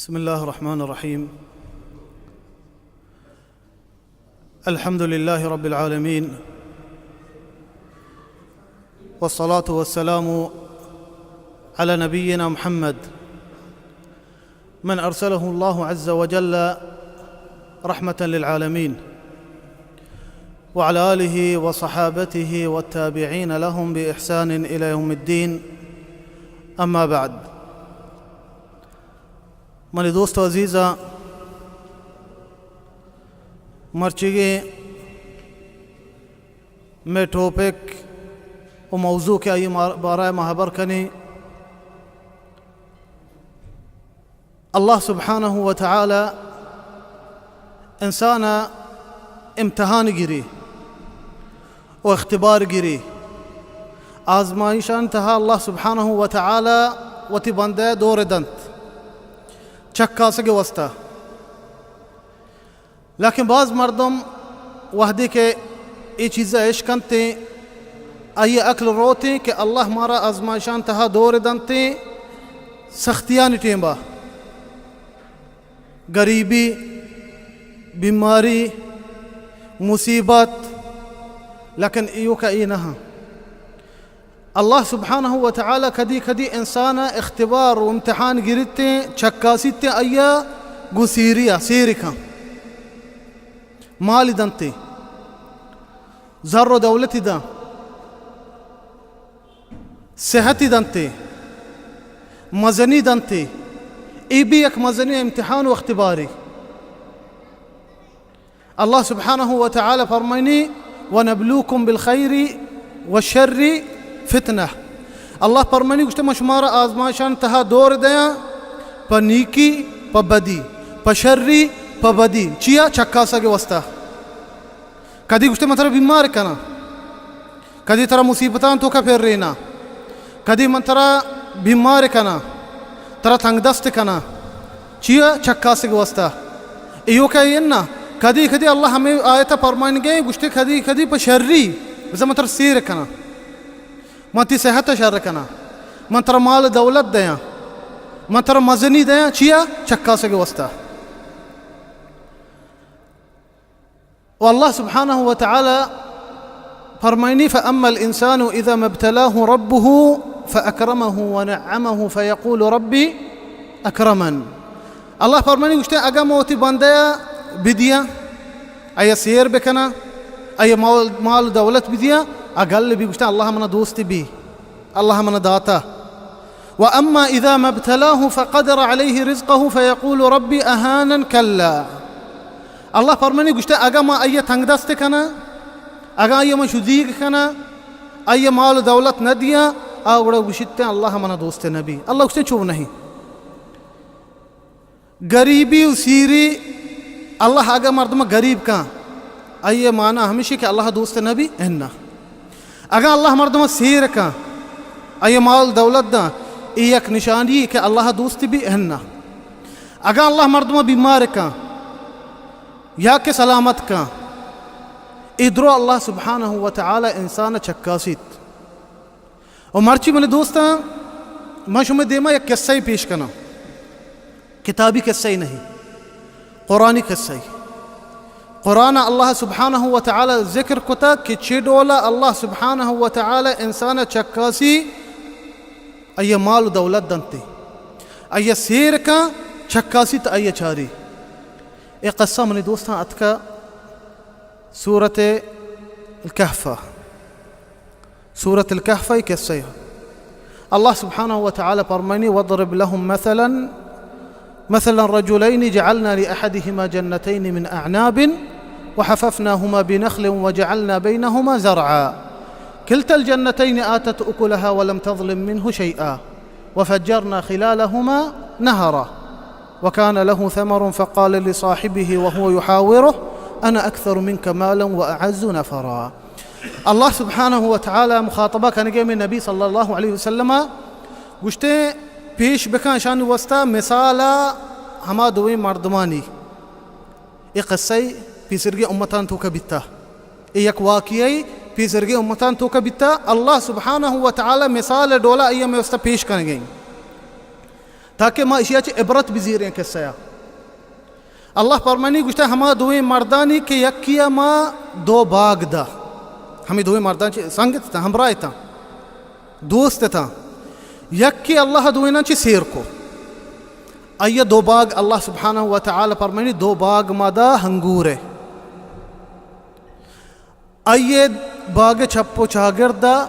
بسم الله الرحمن الرحيم. الحمد لله رب العالمين، والصلاة والسلام على نبينا محمد من أرسله الله عز وجل رحمة للعالمين، وعلى آله وصحابته والتابعين لهم بإحسان إلى يوم الدين. أما بعد. منی دوست و عزیزاں، مرچیگیں مئے ٹاپک و موضوع کہ آئی ما-، بارہ ما ہبر کنیں، اللہ سبحانہ و تعالی انسان ءَ امتحان گری و اختبار گری۔ آزمائشان تہا اللہ سبحانہ و تعالی وتی بندہ دور دنت چکاسگ واسطہ۔ لیکن باز مردم وہدے کہ اے چیزا اش کنتیں، آئی عقل روتیں کہ اللہ مارا آزمائشان تہا دور دنتیں سختیانی ٹیمبا، غریبی، بیماری، مصیبت، لیکن ایوکا اے نہ۔ اللہ سبحانہ و تعالی کدی کدی انسان ءَ اختبار و امتحان گرتیں، چکاسیتیں، آئی ءَ گوں سیری ءَ سیر کن، مال دنتیں، زر و دولت داں، صحت دنتیں، مزنی دنتیں۔ اے بھی یک مزنی امتحان و اختبارے۔ اللہ سبحانہ و تعالی فرمائنی، "ونبلوکم بالخیر والشر فتنہ۔" اللہ فرمائنی، گوشتے، من شمارا آزمائشان تہا دور دیاں، پہ نیکی، پہ بدی، پہ شری، پہ بدی۔ چیا؟ چکاسگ واسطہ۔ کدی گوشتے، من ترا بیمار کناں۔ کدی ترا مصیبتاں توکا پرینا، کدی من ترا بیمار کنا، ترا تنگ دست کنا، چیا؟ چکاسگ واسطہ۔ ایوکا اے نا، کدی کدی اللہ ہمیں آیت فرمائن گئے، گوشتے کدی کدی پہ شری، بزا من ترا سیر کنا، من تی صحت شر کنا، من ترا مال دولت دیاں، من ترا مزنی دیاں، چیا؟ چکاسگ واسطہ۔ و اللہ سبحانہ و تعالی فرمائنی، "فأما الإنسان إذا ما ابتلاه ربه فأكرمه ونعمه فيقول ربي أكرمن۔" اللہ فرمائنی، گوشتے، اگاں ما وتی بندہ ءَ بدیاں، آئی ءَ سیر بکناں، آئی ءَ مال، مال دولت بدیاں، آ گل بی، گوشتے، اللہ منا دوست بی۔ اللہ منا داتا۔ وأما إذا ما ابتلاه فقدر عليه رزقه فيقول ربي أهانن، كلا۔ اللہ فرمانی، گوشتے، اگاں ما آئی ءَ تنگ دست کناں، اگاں آئی ءَ من شدیگ کناں، آئی ءَ مال و دولت نہ دیاں، آ گڑا گوشتے، اللہ منا دوست نہ بی۔ اللہ گوشتے، چو نہیں۔ گریبی و سیری، اللہ اگاں مردم غریب کن، آئی معنی ہمیشی کہ اللہ دوست نہ بی، اناں۔ اگاں اللہ مردم سیر کن، آئی مال دولت داں، اے یک نشانی کہ اللہ دوست بی، اناں۔ اگاں اللہ مردم بیمار کن یا کہ سلامت کن، اے درو اللہ سبحانہ و تعالی انسان چکاسیت۔ و مرچی منی دوستاں، من شمئے دیما یک قصہ پیش کناں۔ کتابی قصہ نہیں، قرآنی قصہ۔ قرآن اللہ سبحانہ و تعالی ذکر کتا کہ چے ڈولا اللہ سبحانہ و تعالی انسان چکاسی، آئی مال و دولت دنتے، آئی سیر کن، چکاسی تا آئی چاری۔ اے قصہ منی دوستاں اتکا سورت الکہف، سورت الکہف ءِ قصہ۔ اللہ سبحانہ و تعالی فرمانی، واضرب لهم مثلا، مثلا رجلين جعلنا لأحدهما جنتين من أعناب وحففناهما بنخل وجعلنا بينهما زرعا كلتا الجنتين آتت أكلها ولم تظلم منه شيئا وفجرنا خلالهما نهرا وكان له ثمر فقال لصاحبه وهو يحاوره أنا أكثر منك مالا وأعز نفرا۔ اللہ سبحانہ و تعالی مخاطبہ کنگے میں نبی صلی اللہ علیہ وسلم گوشتے، پیش بکن شان واسطہ مثال ہما دوئیں مردمانی۔ اے قصہ پیسرگی امتان توکا بیتا، اے یک واقعہ پیسرگی امتان توکا بیتا۔ اللہ سبحانہ و تعالی مثال ڈولا ایا میں واسطہ پیش کنگے۔ تاکہ ما اشیا چہ عبرت بزیریں قصہ ءَ۔ اللہ پرمانی گوشتہ، ہما دوئیں مردانی کہ یکیا ما دو باغ دا، ہمیں دوئیں مردان چہ سنگت تاں، ہمراہ تاں، دوست تاں، یکے اللہ دوئیناں چہ سیر کو۔ آئیے دو باغ، اللہ سبحانہ و تعالی پرمانی دو باغ ما دا ہنگورے۔ آئی ءِ باگ ءِ چپ ءُ چاگرد ءَ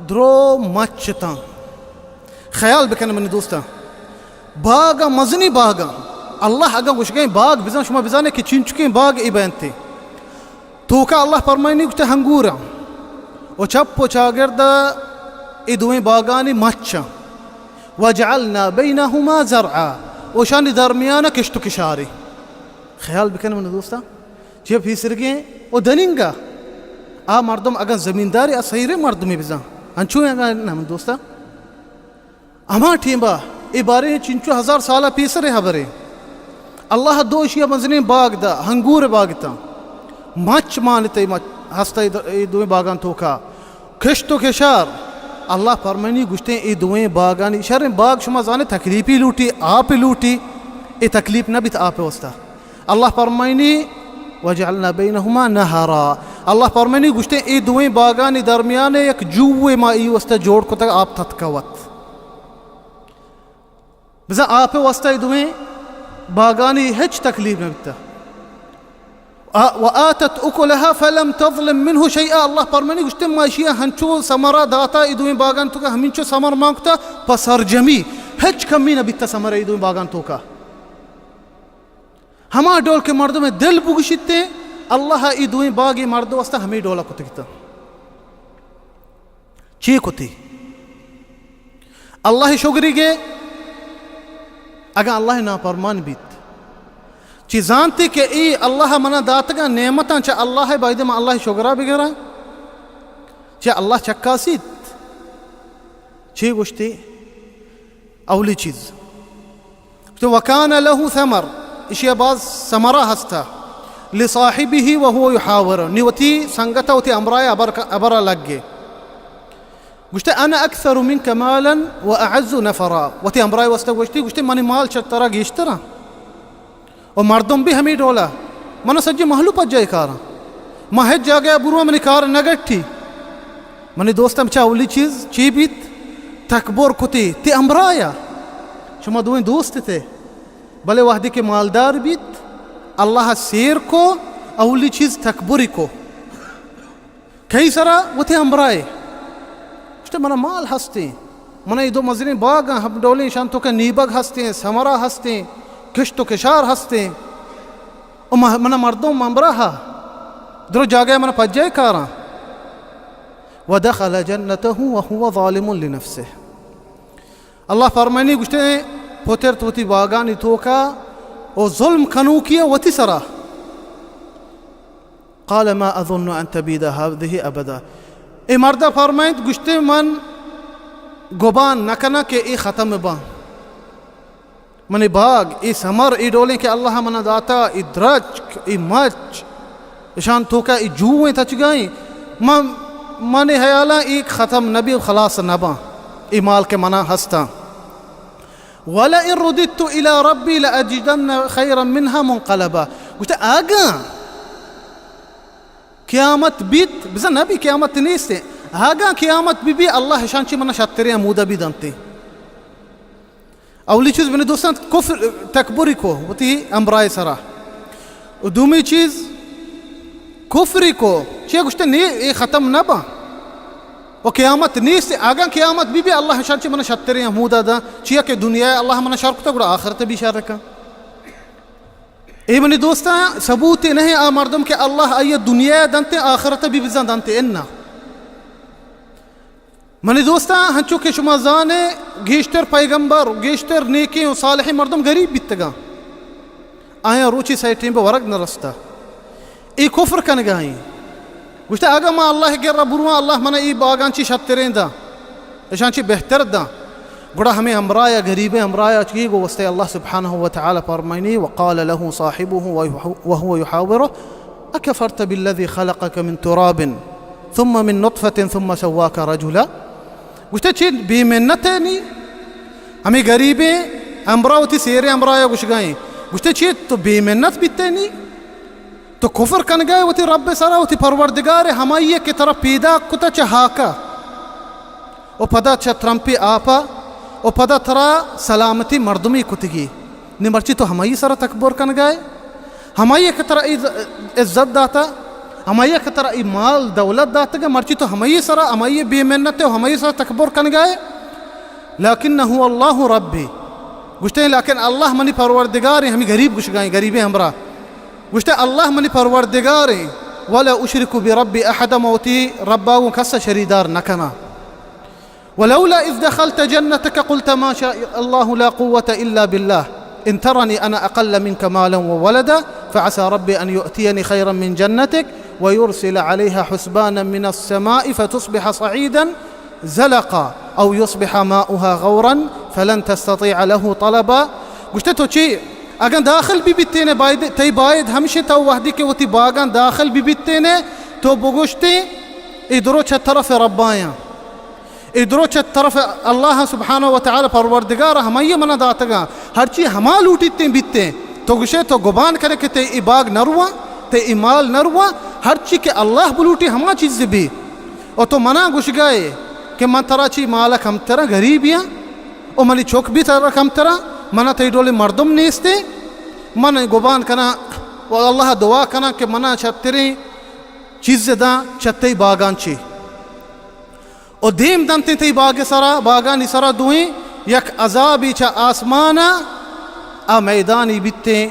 درو مچ اتاں۔ خیال بکن منی دوستاں، باگ ءَ، مزنیں باگ ءَ۔ اللہ اگاں گوشگیں باگ بزاں، شما بزانے کہ چینچکیں باگ اے بینت۔ توکا اللہ پرمائنی گوشتے ہنگوراں ءُ چپ ءُ چاگرد ءَ اے دوئیں باگانی مچاں۔ وجعلنا بینہما زرعا، اشانی درمیان ءَ کشت ءُ کشارے۔ خیال بکن منی دوستاں۔ چیا پیسرگیں ءُ دننگا آ مردم اگاں زمیندارے، آ سیریں مردمے بزاں، انچو اگاں نہ من دوستاں، ہما ٹیمبا، اے باریں چنچو ہزار سالا پیسریں ہبرے۔ اللہ دو اشیا مزنیں باگ دا، ہنگور باگ تاں، مچ مانتے، مچ ہستا اے د-، اے دوئیں باگاں توکا۔ کشت ءُ کشار۔ اللہ پرمائنی گوشتیں اے دوئیں باگانی، شریں باگ شما زانے تکلیفی لوٹی، آپ لوٹی، اے تکلیف نہ بیت آپ واسطہ۔ اللہ پرمائنی، وجعلنا بینہما نہرا۔ اللہ پرمائنی گوشتیں اے دوئیں باگانی درمیان یک جوے ما ای واسطہ جوڑ کتگ، آپ تتکوت۔ بزاں آپ ءِ واسطہ اے دوئیں باگانی ہچ تکلیف نہ بیتہ۔ آ-، وآتت اکلها فلم تظلم منه شیئا، اللہ پرمانی گوشتے، ما اشیا ہنچو ثمرہ داتا اے دوئیں باگان توکا، ہمینچو ثمر مان کتا پہ سرجمی، ہچ کمی نہ بیتہ ثمرہ اے دوئیں باگان توکا۔ ہما ڈول کہ مردم دل بگوشیتے، اللہ اے دوئیں باگی مرد واسطہ ہمیں ڈولا کتگتا۔ چی کتی؟ اللہ شگری گے، اگاں اللہ نافرمان بیت، چی زانتی کہ ای اللہ منا داتگاں نعمتاں، چہ اللہ بایدے من اللہ شگرا بگراں، چہ اللہ چکاسیت۔ چی گوشتی؟ اولی چیز۔ تو وکان له ثمر، اشیا باز ثمرہ ہستا، لصاحبه وهو يحاوره، نی وتی سنگتا وتی ہمراہ ابر، ابرا لگے۔ گوشتے، انا اکثر منك مالا واعز نفرا، وتی ہمراہ واسطہ گوشتی، گوشتے، منی مال چہ ترا گیشترا۔ و مردم بھی ہمیں ڈولا، من سجی محلو پجائی کاراں، ما ہچ جاگہ برو منی کار نہ گٹی۔ منی دوستم چا اولی چیز چی بیت؟ تکبر کتی تی ہمراہ یا، شما دوئیں دوست تے، بلے وحدی کہ مالدار بیت، اللہ سیر کو، اولی چیز تکبری کو۔ کئی سرا؟ وتی ہمراہے۔ گوشتے، منا مال ہستیں، منا اے دو مزنیں باگاں، ہم ڈولیں شان توکا نیبگ ہستیں، ثمرہ ہستیں، کشت و کشار ہستیں، و مہ-، منا مردم ہمراہا، درو جاگہ منا پجائے کاراں۔ ودخل جنته وهو ظالم لنفسه۔ اللہ فرمانی گوشتے، پترت وتی باگانی توکا و ظلم کنوکی وتی سرا۔ قال ما اظن ان تبید هذه ابدا۔ اے مردا فرمائنت، گوشتے، من گبان نہ کناں کہ اے ختم باں۔ منی باگ، اے ثمر، اے ڈولیں کہ اللہ منا داتا، اے درچک، اے مچ، اشان توکا اے جوئیں تچگائیں۔ من، منی حیالاں اے ختم نبی، خلاص نباں۔ اے مال کہ منا ہستاں۔ ولئن رددت الى ربی لاجدن خیرا منها منقلبا۔ گوشتے، اگاں قیامت بیت، بزاں نبی قیامت نیست، اگاں قیامت بی بی، اللہ اشان چی منا شتریں ہمودا بی دنتے۔ اولی چیز منی دوستان کفر، تکبری کو وتی ہمراہ سرا۔ و دومی چیز کفری کو، چی گوشتے، نی اے ختم نہ باں۔ و قیامت نیست، اگاں قیامت بی بی، اللہ اشان چی منا شتریں ہمودا داں، چیا کہ دنیا اللہ منا شر کتا، گڑا آخرت بھی شر کن۔ اے منی دوستاں، ثبوت نہ آ مردم کہ اللہ آئی دنیا دنتے، آخرت بھی بزاں دنتے، انا۔ منی دوستاں، ہنچو کہ شما زانے، گیشتر پیغمبر، گیشتر نیکیں و صالحیں مردم غریب بیتگاں۔ آیاں روچی سئے ٹیم بہ ورگ نہ رستا۔ اے کفر کنگائیں۔ گوشتے، اگاں ما اللہ گرا برواں، اللہ منا اے باگاں چی شتریں داں، اشان چی بہتر داں۔ گڑا ہمیں ہمراہ، غریبیں ہمراہ چی گو واسطے اللہ سبحانہ و تعالی فرمائنی، وقال له صاحبه وهو يحاوره، اکفرت بالذی خلقک من تراب ثم من نطفة ثم سواک رجلا۔ گوشتے، چی بے منت ہے نی؟ ہمیں غریبیں ہمراہ وتی سیریں ہمراہ ءَ گوشگائیں، گوشتے چی تو بے منت بیتے نی؟ تو کفر کنگائے وتی رب ءِ سرا، وتی پروردگار ءِ، ہمائی ءَ کہ ترا پیداک کتا چہ ہاکا و پدا چہ ترمپی آپا و پدا ترا سلامتی مردمی کتگی، نی مرچی تو ہمائی سرا تکبر کنگائے؟ ہمائی ءَ کہ ترا ای عزت داتا، ہمائی ءَ کہ ترا ای مال دولت داتگا، مرچی تو ہمائی سرا، ہمائی بے منت و ہمائی سرا تکبر کنگائے؟ لکنه الله ربی۔ گوشتے، لیکن اللہ منی پروردگاریں، ہمیں غریب گوشگائیں، غریبیں ہمراہ۔ گوشتے، اللہ منی پروردگاریں، ولا اشرک بربی احدا، من وتی ربا گوں کس شریدار نہ کناں۔ ولولا اذ دخلت جنتك قلت ما شاء الله لا قوة الا بالله ان ترني انا اقل منك مالا وولدا فعسى ربي ان يؤتيني خيرا من جنتك ويرسل عليها حسبانا من السماء فتصبح صعيدا زلقا او يصبح ماؤها غورا فلن تستطيع له طلبا۔ گوشتے تو چی اگاں داخل بہ بیتینے، باید، تئی باید ہمشی تو وہدی کہ وتی باگاں داخل بہ بیتینے، تو بگوشتے، اے درو چہ طرف ربایاں، اے درو چہ طرف اللہ سبحانہ و تعالی پروردگار ہمائی منا داتگاں، ہرچی ہما لوٹیتیں بیتیں۔ تو گوشے تو گبان کرے کہ تئی اے باگ نہ رواں، تئی اے مال نہ رواں، ہرچی کہ اللہ بلوٹی ہما چیز بی۔ و تو منا گوشگائے کہ من ترا چی مال کمتراں، غریبیاں، و منی چک بی ترا کمتراں، منا تئی ڈولیں مردم نیستے، من گبان کناں و اللہ دعا کناں کہ منا چتریں چیز داں چہ تئی باگاں چی۔ و دیم دنتیں تئی باگ سرا، باگانی سرا دوئیں یک عذابی چہ آسمانا، آ میدانی بیتیں،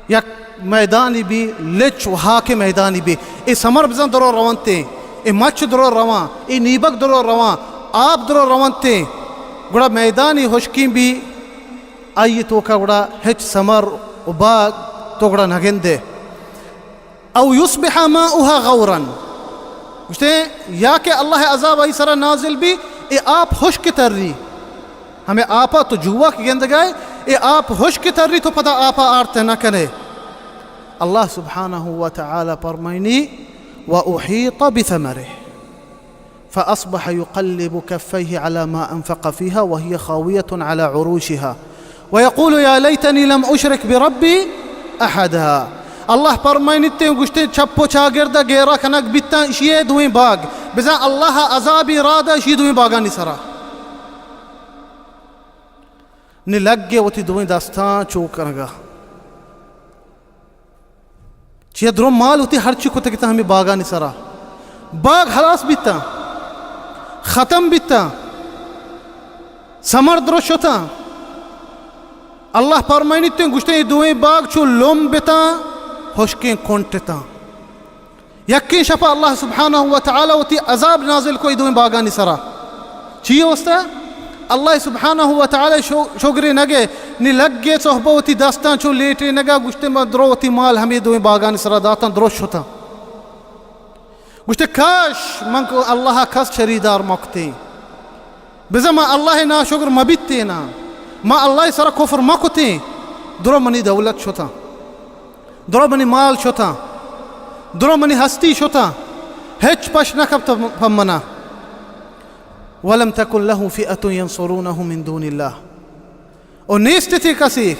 یک میدانی بی، لچ و ہاک میدانی بی۔ اے سمر بزاں درو رونتیں، اے مچ درو رواں، اے نیبگ درو رواں، آپ درو رونتیں۔ گڑا میدانی ہشکیں بی، آئی توکا گڑا ہچ سمر و باگ تو گڑا نگندے۔ او یصبح ماؤها غورا، گوشتے، یا کہ اللہ عذاب آئی سرا نازل بی، اے آپ ہشک تری۔ ہمیں آپا تو جوا کہ گندگائے، اے آپ ہشک تری، تو پدا آپا آرت نہ کنے۔ اللہ سبحانہ و تعالی فرمائنی، واحیط بثمره فاصبح يقلب كفيه على ما انفق فيها وهي خاوية على عروشها ويقول يا ليتني لم اشرك بربي احدا۔ اللہ فرمائنیتیں، گوشتے، چپ و چاگرد گیرا کنگ بیتاں اشی دوئیں باگ، بزاں اللہ عذابی رادا اشی دوئیں باگانی سرا۔ نی لگے وتی دوئیں دستاں چو کنگا۔ چیا درو مال وتی ہرچی کتگ اتاں ہمے باگانی سرا۔ باگ ہلاس بیتاں، ختم بیتاں، سمر درو شتاں۔ اللہ پرمائنیتیں، گوشتیں، اے دوئیں باگ چو لمب اتاں، ہشکیں کنٹ اتاں۔ یکیں شپا اللہ سبحانہ و تعالی وتی عذاب نازل کو اے دوئیں باگانی سرا۔ چی واسطہ؟ اللہ سبحانہ و تعالی شو-، شگرے نگے، نی لگے صحبہ وتی دستاں چو لیٹے نگا، گوشتے، ما درو وتی مال ہمے دوئیں باگانی سرا داتاں، درو شتاں۔ گوشتے، کاش من کو اللہ کس شریدار مکتیں۔ بزاں ما اللہ ناشکر مبیتیناں، ما اللہ سرا کفر مکتیں، درو منی دولت شتاں، درو منی مال شتاں، درو منی ہستی شتاں، ہچ پش نہ کپت پہ منا۔ ولم تکن له فئة ینصرونه من دون الله۔ و نیست تی کسی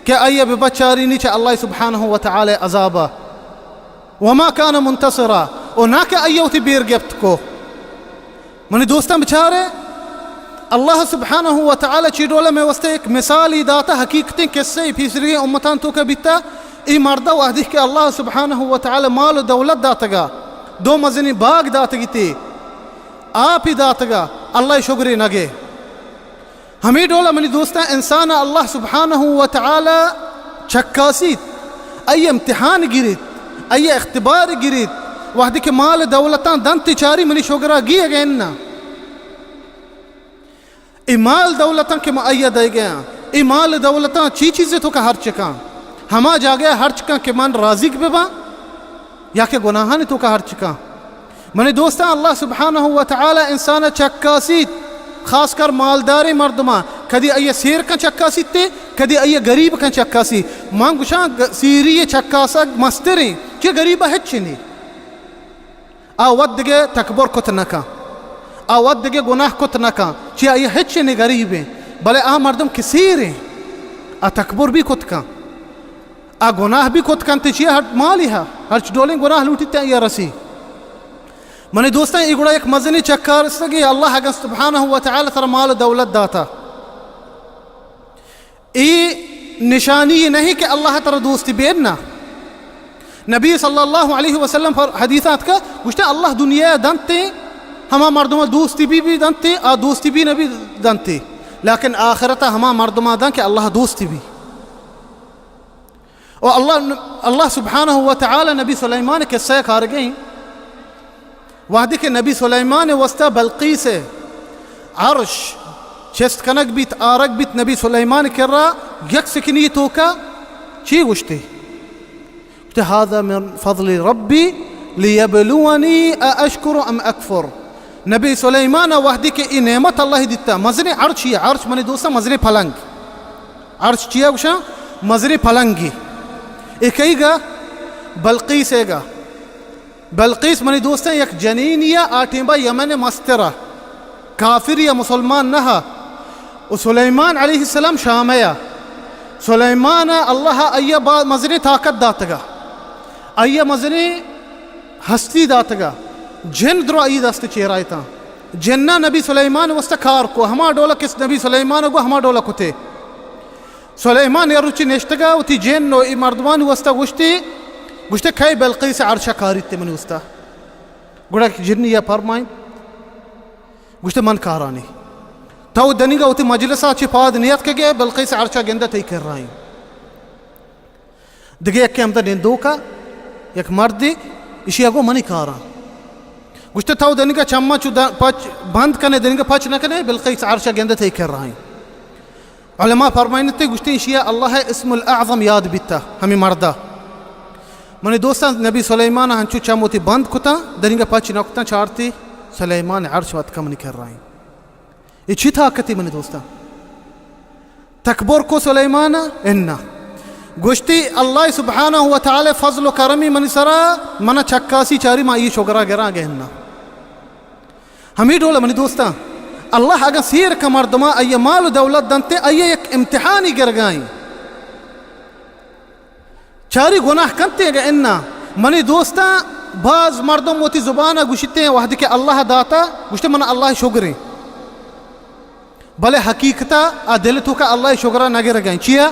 کہ آئی ء بہ بچارینی چہ اللہ سبحانہ و تعالی عذابا۔ وما کان منتصرا، و نہ کہ آئی ء وتی بیر گپت کو۔ منی دوستاں بچارے، اللہ سبحانہ و تعالی چی ڈولا میں واسطے ایک مثالی داتا، حقیقتیں قصے پیسریگیں امتان تو کہ بیتا۔ ای مردہ وحدی کہ اللہ سبحانہ و تعالی مال و دولت داتگا، دو مزنی باغ داتگی تی، آپی داتگا، اللہ شگری نگے۔ ہمے ڈولا منی دوستاں، انسان اللہ سبحانہ و تعالی چکاسیت، آئی امتحان گریت، آئی اختبار گریت، وحدی کہ مال دولتاں دنت چاری منی شگرا گی اگہ اناں۔ اے مال دولتاں کہ ما آئی ء دئیگ ء آں، اے مال دولتاں چی چیزے توکا ہرچ کن؟ ہما جاگہ ء ہرچ کن کہ من رازیگ بہ باں، یا کہ گناہانی توکا ہرچ کن؟ منی دوستاں، اللہ سبحانہ و تعالی انسان ء چکاسیت، خاص کر مالداریں مردماں، کدی آئی ء سیر کن چکاسیت تے کدی آئی ء گریب کن چکاسی۔ من گوشاں، گ-، سیری ء چکاسگ مستریں، کہ گریب ء ہچ نی۔ آ وت دگہ تکبر کت نہ کن، آ وت دگہ گناہ کت نہ کن، چیا آئی ہچ نی، گریبیں۔ بلے آ مردم کہ سیر ایں، آ تکبر بھی کت کن، آ گناہ بھی کت کنت، چیا ہر مالی ہا، ہرچ ڈولیں گناہ لوٹیت آئی ءَ رسی۔ منی دوستاں، اے گڑا یک مزنیں چکارستگے، اللہ اگاں سبحانہ و تعالی ترا مال و دولت داتا، اے نشانی نہیں کہ اللہ ترا دوستی بے، نہ۔ نبی صلی اللہ علیہ وسلم پر حدیث آتکا، گوشتے، اللہ دنیا دنتے، ہما مردم دوستی بھی، بھی دنتے، آ دوستی بھی نبی دنتے، لیکن آخرت ہما مردم دن کہ اللہ دوستی بھی۔ و اللہ، اللہ سبحانہ و تعالی نبی سلیمان قصہ کارگیں، وہدے کہ نبی سلیمان واسطہ بلقیس عرش چست کنگ بیت، آرگ بیت، نبی سلیمان کرا یک سکنی توکا چی گوشتے؟ گوشتے، هذا من فضل ربی لیبلونی ااشکر ام اکفر۔ نبی سلیمان وہدے کہ ای نعمت اللہ دیتا، مزنیں عرشی، عرش منی دوستاں مزنیں پلنگ۔ عرش چیا گوشاں؟ مزنیں پلنگی۔ اے کئی گا؟ بلقیس گا۔ بلقیس منی دوستاں یک جنینی ءَ، آ ٹیمبا یمن مسترا، کافر یا مسلمان نہ۔ و سلیمان علیہ السلام شام ءَ۔ سلیمان ءَ اللہ ءَ آئی ءَ با مزنیں طاقت داتگا، آئی ءَ مزنیں ہستی داتگا، جن درو آئی دست چیرا اتاں۔ جناں نبی سلیمان واسطہ کار کو، ہما ڈولا کہ نبی سلیمان گو ہما ڈولا کتے۔ سلیمان یا روچی نشتگا وتی جن و ای مردمانی واسطہ گوشتی، گوشتے، کئے بلقیس عرشا کاریت منی واسطہ؟ گڑا جنی یا پرمائیں، گوشتے، من کارانی۔ تو دنیگا وتی مجلسا چہ پاد نیت کہ گئے، بلقیس عرشا گندہ تئی کرائیں۔ دگہ یکے ہمدا نندوکا، یک مردے، اشی گو منی کاراں۔ گوشتے، تو دنیگا چماں چو د-، پچ بند کنے، دنیگا پچ نہ کنے، بلقیس عرشا گندہ تئی کرائیں۔ علماء فرمائنتے، گوشتے، اشیا اللہ اسم الاعظم یاد بیتا، ہمیں مردا۔ منی دوستاں، نبی سلیمان ہنچو چم وتی بند کتا، دنیگا پچ نہ کتا، چارتی سلیمان عرش وت کمنی کرائیں۔ اے چی طاقتے منی دوستاں؟ تکبر کو سلیمان؟ انا۔ گوشتی، اللہ سبحانہ و تعالی فضل و کرمی منی سرا، منا چکاسی چاری ما ای شگرا گراں گہنا۔ ہمیں ڈول منی دوستاں، اللہ اگاں سیر کا مردما، آئی مال و دولت دنتے، آئی یک امتحانی گرگائیں۔ چاری گناہ کنتے اگہ انا۔ منی دوستاں، باز مردم وتی زبان ء گوشیتے، وہدے کہ اللہ داتا، گوشتے من اللہ شگریں۔ بلے حقیقتا آ دل توکا اللہ شگرا نگرگائیں۔ چیا؟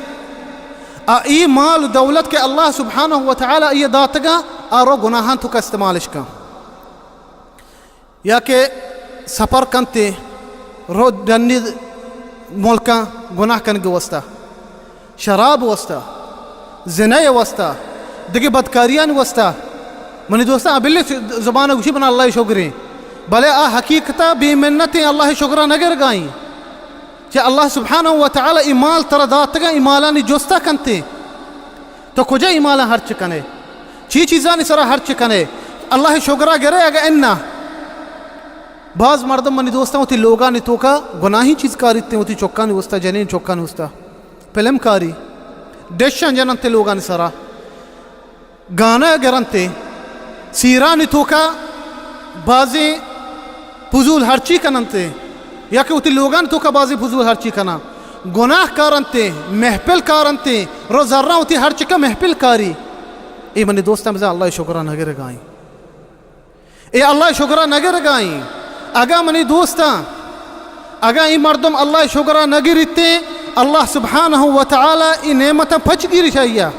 آ ای مال و دولت کہ اللہ سبحانہ و تعالی ای داتگا، آ رو گناہان توکا استعمالش کن۔ یا کہ سفر کنتے، رو ڈنی ملکاں گناہ کنگے واسطہ، شراب واسطہ، زنا واسطہ، دگہ بدکاریان واسطہ۔ منی دوستاں، ابلے زبان گوشی بنا اللہ شگریں، بلے آ حقیقتا بے منتیں، اللہ شگرا نگرگائیں۔ چہ اللہ سبحانہ و تعالی ای مال ترا داتگا، ای مالانی جستا کنتے۔ تو کجا ای مالاں ہرچ کنے؟ چی چیزانی سرا ہرچ کنے؟ اللہ شگرا گرے اگہ انا۔ باز مردم منی دوستاں وتی لوگانی توکا گناہی چیز کاریتیں، وتی چکانی واسطہ، جنین چکانی واسطہ۔ پلم کاری، ڈشاں جننتے لوگانی سرا۔ گانا گرنتے، سیرانی توکا بازیں پزول ہرچی کننتے، یا کہ وتی لوگانی توکا بازیں پزول ہرچی کناں۔ گناہ کارنتے، محفل کارنتے، رو زراں وتی ہرچکا محفل کاری۔ اے منی دوستاں بزاں اللہ شگرا نگرگائیں۔ اے اللہ شگرا نگرگائیں۔ اگاں منی دوستاں، اگاں ای مردم اللہ شگرا نگریتیں، اللہ سبحانہ و تعالی ای نعمتاں پچ گیری چاہیا۔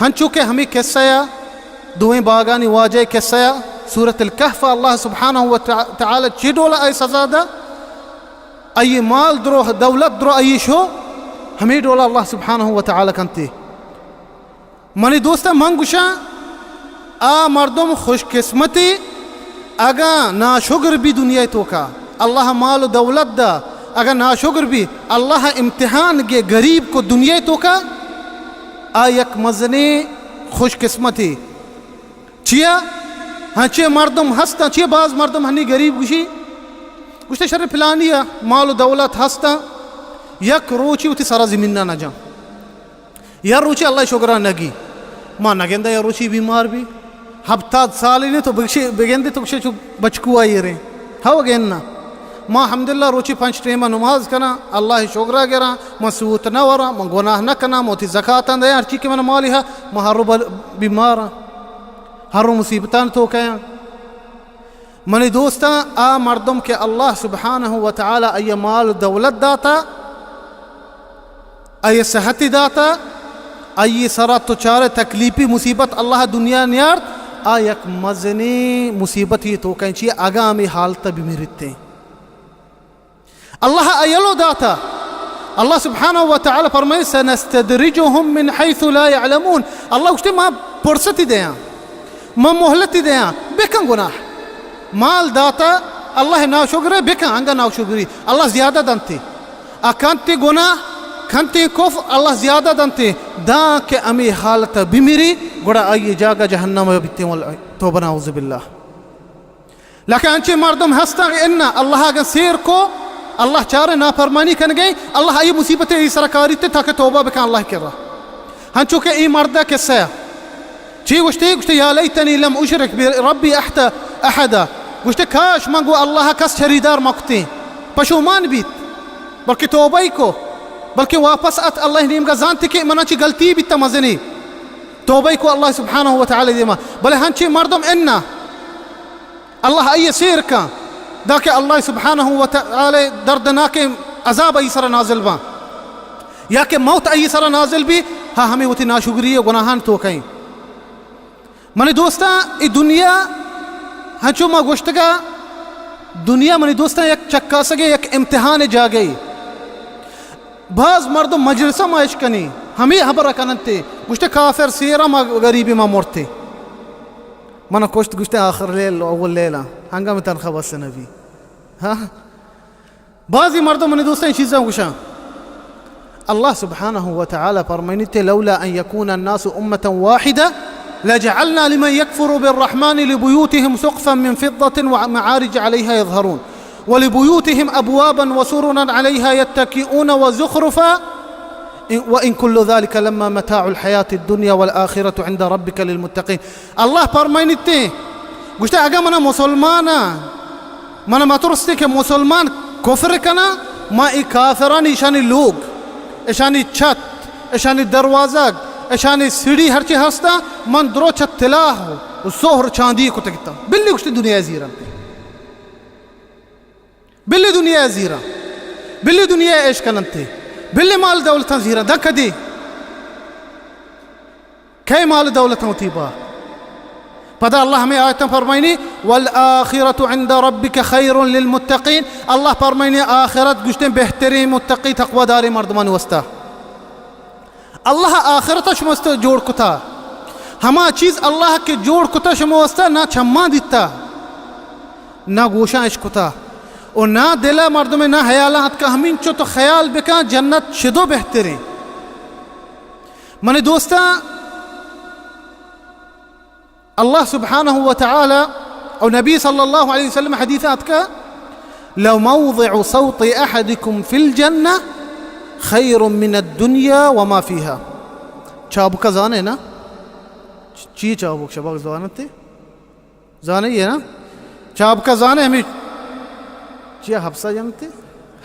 ہنچو کہ ہمیں قصہ یا دوئیں باغانی واجہ قصہ یا سورۃ الکہف اللہ سبحانہ و تعالی چی ڈولا ای سزا دا، ای مال درو، دولت درو ای شو، ہمیں ڈولا اللہ سبحانہ و تعالی کنتے۔ منی دوستاں، من گوشاں، آ مردم خوش قسمتے، اگاں ناشگر بی دنیا توکا، اللہ مال و دولت دا، اگاں ناشگر بی، اللہ امتحان گے غریب کو دنیا توکا، آ یک مزنیں خوش قسمتے۔ چیا؟ ہنچیں مردم ہستاں، چیا باز مردم ہنی غریب گوشی، گوشتے شر پلانی مال و دولت ہستاں، یک روچی وتی سرا زمین نہ جاں۔ یا روچی اللہ شگرا نگی۔ ما نگندہ یا روچی بیمار بی۔ ہفتاد سالی نے تو بگشے، بگندے تو گشے چو بچکو آئی رے۔ ہو گئے نا۔ ما الحمدللہ روچی پنچ ٹیمہ نماز کناں، اللہ شگرا گراں، من سوت نہ وراں، من گناہ نہ کناں، من وتی زکاتاں دیاں، ہرچی کہ من مالی ہا، من ہر رو بل-، بیماراں، ہر رو مصیبتاں توکیاں۔ منی دوستاں، آ مردم کہ اللہ سبحانہ و تعالی آئی مال دولت داتا، آئی صحتی داتا، آئی سرا تو چارے تکلیفی مصیبت اللہ دنیا نیارت، آ یک مزنی مصیبتی توکیں چی اگاں ہمیں حالت بمیرتیں۔ اللہ ایلو داتا۔ اللہ سبحانہ و تعالی فرمائے، "سنستدرجهم من حيث لا يعلمون۔" اللہ گوشتے، ما فرصتی دیاں، ما مہلتی دیاں، بکن گناہ۔ مال داتا، اللہ ناشکرے، بکن انگا ناشکری، اللہ زیادہ دنتے۔ اکنتے گناہ، کنتے کفر، اللہ زیادہ دنتے۔ داں کہ امی حالت بمیری، گڑا آئی جاگہ جہنم بیتے، توبہ نعوذ باللہ۔ لکہ انچیں مردم ہستاں کہ انا اللہ اگاں سیر کو، اللہ چارے نافرمانی کنگے، اللہ ای مصیبت ای سرا کاریتے تاکہ توبہ بکن اللہ کرا۔ ہنچو کہ ای مرد قصہ چی گوشتے؟ گوشتے، "یا لیتنی لم اشرک بربی احد-، احدا۔" گوشتے، "کاش من گو اللہ کس شریدار مکتیں۔" پشومان بیت، بلکہ توبہ ای کو، بلکہ واپس ات اللہ نیمگا، زانتے کہ منا چی غلطی بیتا مزنی۔ توبہ ای کو اللہ سبحانہ و تعالی دیما۔ بلے ہنچیں مردم انا اللہ آئی سیر کن، داں کہ اللہ سبحانہ و تعالی دردناکیں عذاب آئی سرا نازل باں، یا کہ موت آئی سرا نازل بی، ہا ہمیں وتی ناشکری و گناہان توکیں۔ منی دوستاں، ای دنیا ہنچو ما گوشتگا، دنیا منی دوستاں یک چکاسگے، یک امتحان جاگہی۔ باز مردم مجلسا ما اشکنی، ہمیں حبر کننتے، گوشتے، "کافر سیرا ما غریبی ما مرتے۔" من کشت، گوشتے، "آخر لیل، اول لیلا، ہنگام تنخواہ بس نبی۔" ہاں؟ بازی مردم منی دوستاں چیزاں گوشاں۔ اللہ سبحانہ و تعالی فرمائنیتے، "لولا ان یکون الناس امة واحدة لجعلنا لمن یکفر بالرحمن لبیوتهم سقفا من فضة ومعارج علیها یظهرون ولبیوتهم ابوابا وسررا علیها یتکئون وزخرفا وان کل ذلک لما متاع الحیاة الدنیا والآخرة عند ربک للمتقین۔" اللہ فرمائنیتے، گوشتے، اگاں منا مسلماناں، منا مترستے کہ مسلمان کفر کناں، ما ای کافرانی، اشانی لوگ، اشانی چھت، اشانی دروازگ، اشانی سیڑھی ہرچی ہستاں، من درو چہ طلا و زہر چاندی کتگتاں۔ بلی گوشتے دنیا زیرنتے۔ بلی دنیا زیراں، بلی دنیا عیش کننتے، بلی مال دولتاں زیراں۔ داں کدی؟ کئے مال دولتاں وتی با؟ پدا اللہ ہمیں آیتاں فرمائنی، "والآخرة عند ربک خیر للمتقین۔" اللہ فرمائنی، آخرت گوشتے بہترین متقی تقوی داریں مردمانی واسطہ۔ اللہ آخرت شما است جوڑ کتا، ہما چیز اللہ کہ جوڑ کتا شما واسطہ نہ چماں دیتا، نہ گوشاں اش کتا، و نہ دل مردم، نہ حیالاں اتکا۔ ہمینچو تو خیال بکن، جنت شدو بہتریں۔ منی دوستاں، اللہ سبحانہ و تعالی و نبی صلی اللہ علیہ وسلم حدیث اتکا، "لموضع سوط احدکم فی الجنة خیر من الدنیا وما فیها۔" چابکا زانے نا؟ چی چابک؟ شباک زانتے؟ زانے یہ نا؟ چابکا زانے ہمیں چیا حبسہ جنتے؟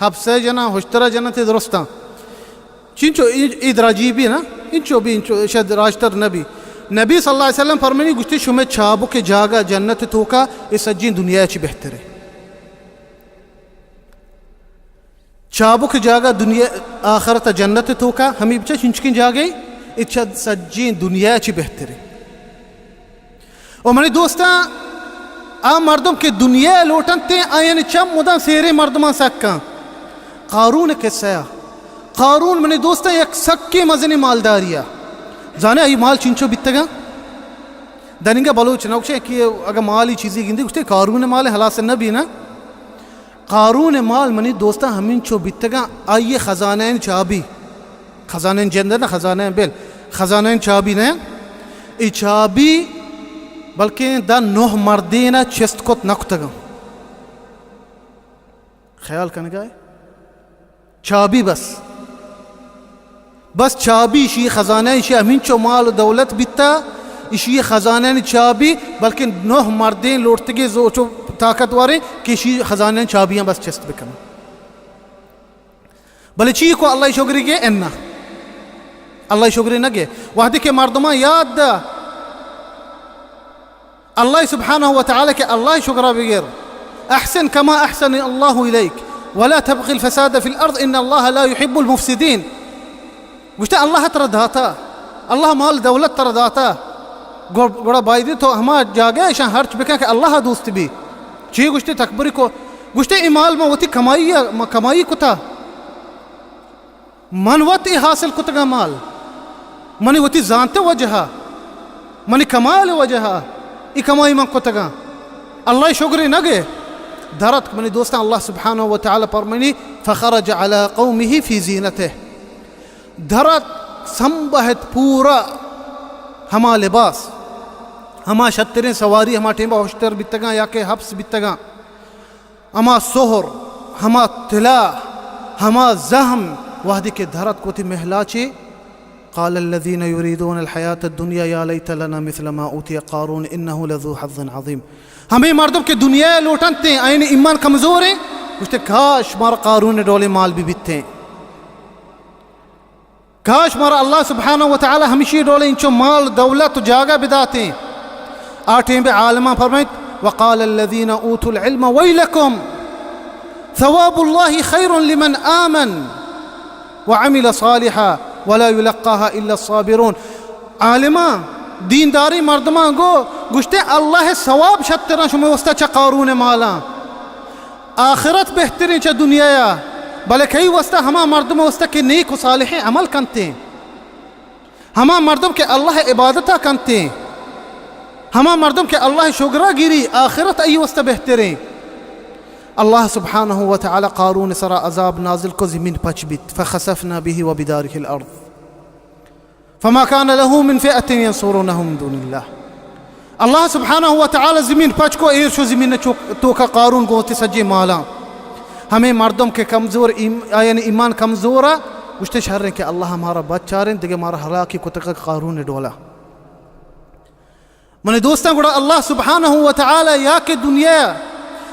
حبسہ جنا، ہشترا جنتے درستاں۔ چنچو ای، ای دراجی بی نا، انچو بی، انچو شاید راجتر نبی۔ نبی صلی اللہ علیہ وسلم فرمانی، گوشتی، شمے چابک جاگہ جنت توکا، اے سجین دنیا چی بہتر ہے۔ چابک جاگہ دنیا، آخرت جنت توکا، ہمیں بچہ چنچکیں جاگہ، اے چا سجین دنیا چی بہتر ہے۔ و منی دوستاں، آ مردم کہ دنیا لوٹنتے، آیانی چم مدام سیریں مردمان سکاں۔ قارون قصہ ء۔ قارون منی دوستاں یک سکیں مزنیں مالداری ء۔ زانے آئی مال چنچو بیتگاں؟ دننگا بلوچ نہ گوشے کہ اگہ مالی چیزی گندی گوشتے قارون مال ہلاس نہ بی نا۔ قارون مال منی دوستاں ہمینچو بیتگاں، آئی خزانہ چابی۔ خزانہ جند نہ، خزانہ بل، خزانہ چابی نہ، اے چابی بلکیں دا نوہ مردین چست کت نہ کتگاں۔ خیال کنگا ہے؟ چابی بس۔ بس چابی شی خزانہ شی ہمینچو مال و دولت بیتا، ایشی خزانہانی چابی، بلکہ نہ مردیں لوٹتگیں زوچ و طاقتوریں کہ ایشی خزانہانی چابیاں بس چست بکن۔ بلے چی کو اللہ شگری گے؟ انا، اللہ شگری نہ گے۔ وہدے کہ مردمان یاد دا اللہ سبحانہ و تعالی کہ اللہ شگرا بگر، احسن کما احسن اللہ الیک ولا تبغ الفساد فی الارض ان اللہ لا یحب المفسدین۔ گوشتے، اللہ ترا داتا، اللہ مال دولت ترا داتا، گڑ-، گڑا بایدی تو ہما جاگہ اشان ہرچ بکن کہ اللہ دوست بی۔ چی گوشتے؟ تکبری کو۔ گوشتے، اے مال ما وتی کمائی، ما کمائی کتا، من وت اے حاصل کتگا مال، منی وتی زانت وجہا، منی کمال وجہا اے کمائی من کتگا۔ اللہ شگری نہ گے۔ درت منی دوستان، اللہ سبحانہ و تعالی فرمانی، فخرج علی قومه فی زینته۔ درت سمبہت پورا ہما لباس، ہما شتریں سواری، ہما ٹیمبا ہشتر بیتگاں یا کہ حبس بیتگاں، ہما سہر، ہما طلا، ہما زہم، وہدے کہ درت کو وتی محلا چے، قال الذين يريدون الحياة الدنيا يا ليت لنا مثل ما أوتي قارون إنه لذو حظ عظيم۔ ہمے مردم کہ دنیا لوٹنت، آیانی ایمان کمزوریں، گوشتے، کاش مارا قارون ڈولیں مال بی بیتیں۔ کاش مارا اللہ سبحانہ و تعالی ہمشی ڈولیں انچو مال، دولت و جاگہ بداتیں۔ آ ٹیم بے عالمان فرمائیت، وقال الذين أوتوا العلم ويلكم ثواب الله خير لمن آمن وعمل صالحا ولا يلقاها إلا الصابرون۔ عالماں، دینداریں مردماں گو گوشتے، اللہ ثواب شتراں شمے واسطہ چہ قارون مالاں۔ آخرت بہتریں چہ دنیا، بلے کئی واسطہ؟ ہما مردم واسطہ کہ نیک و صالحیں عمل کنتیں، ہما مردم کہ اللہ عبادتا کنتیں، ہما مردم کہ اللہ شگرا گیری، آخرت ای واسطہ بہتریں۔ اللہ سبحانہ و تعالی قارون سرا عذاب نازل کو، زمین پچ بیت، فخسفنا به وبداره الأرض فما كان له من فئة ينصرونه من دون الله۔ اللہ سبحانہ و تعالی زمین پچ کو، ایر شو زمین چوک-، توکا قارون گوتی سجے مالاں۔ ہمیں مردم کہ کمزور ایم-، آیانی ایمان کمزورا، گوشتے، شریں کہ اللہ مارا بچاریں، دگہ مارا ہلاکی کتگ قارون ڈولا۔ منی دوستاں، گڑا اللہ سبحانہ و تعالی یا کہ دنیا